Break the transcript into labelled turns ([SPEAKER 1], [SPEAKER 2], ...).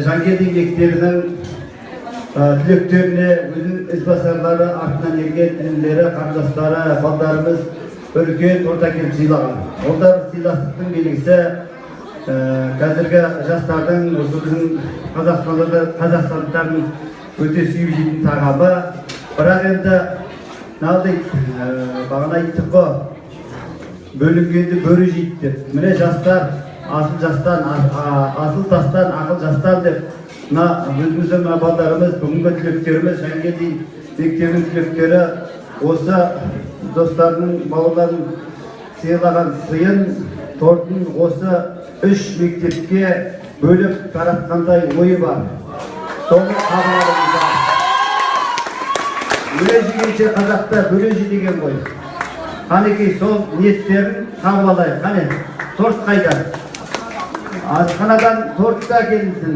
[SPEAKER 1] Жангелдин мектебінің түлектеріне өзінің ізбасарлары, артынан ерген інілері, қарындастары, балдарымыз үлкен торт әкеліп сыйлаған. Ол да бір сыйластықтың белгісі. Қазіргі жастардың, осы біздің Қазақстанда, қазақстандықтардың өте сүйіп жейтін тағамы. Бірақ енді мынандай, бағана айттық қой, бөлінгенді бөрі жейді деп. Міне, жастар асыл жастан, асыл тастан, ақыл жастан деп, мына өзіміздің мына балдарымыз, бүгінгі түлектеріміз, Жангелдин мектебінің түлектері осы достарының, бауырларының сыйлаған сыйын, тортын осы үш мектепке бөліп таратқандай ойы бар. Соны қабыл алыңыздар. Өле жегенше қазақта бөле же деген ғой. Қанекей, сол ниеттерін қабыл алайық. Қане, торт қайда? Асханадан торт та әкелінсін.